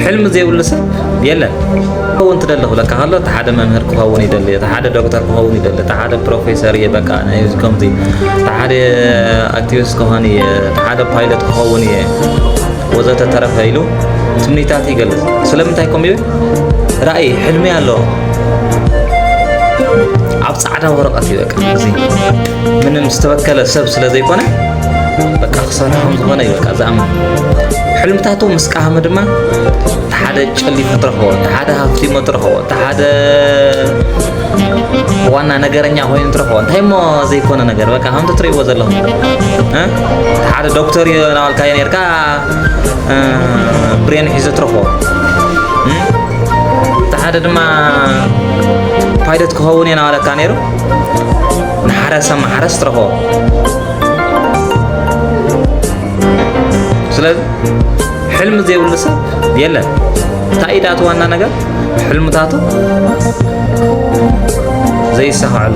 ሕልሚ ዘይብሉ ሰብ የለን። ክኸውን ትደሊ ክብለካ ከሎ፣ እቲ ሓደ መምህር ክኸውን ይደሊ፣ እቲ ሓደ ዶክተር ክኸውን ይደሊ፣ እቲ ሓደ ፕሮፌሰር እየ፣ በቃ ናይ እዚ ከምዚ፣ እቲ ሓደ ኣክቲቪስት ክኸውን እየ፣ እቲ ሓደ ፓይለት ክኸውን እየ፣ ወዘተ ተረፈ ኢሉ ትምኒታት ይገልጽ። ስለምንታይ ከምኡ ይብል? ራእይ፣ ሕልሚ ኣለዎ። ኣብ ጻዕዳ ወረቐት እዩ በቃ። እዚ ምንም ዝተበከለ ሰብ ስለ ዘይኮነ፣ በቃ ክሰርሖም ዝኾነ እዩ በቃ ዝኣምን። ሕልምታቱ ምስ ቀሃመ ድማ፣ እቲ ሓደ ጨሊፉ ትረኽቦ፣ እቲ ሓደ ሃፍቲሙ ትረኽቦ፣ እቲ ሓደ ዋና ነገረኛ ኮይኑ ትረኽቦ። እንታይ እሞ ዘይኮነ ነገር፣ በቃ ከምቲ ትርእይዎ ዘለኹም። እ? እቲ ሓደ ዶክተር እዩ እናበልካዮ ነርካ፣ እ፣ ብሬን ሒዙ ትረኽቦ። እ? እቲ ሓደ ድማ ፓይለት ክኸውን እየ እናበለካ ነይሩ፣ ንሓረሰ ማሕረስ ትረኽቦ። ስለዚ ሕልሚ ዘይብሉ ሰብ የለን። እንታይ እዩ ደኣ እቲ ዋና ነገር? ሕልምታቱ ዘይሳኽዐሉ።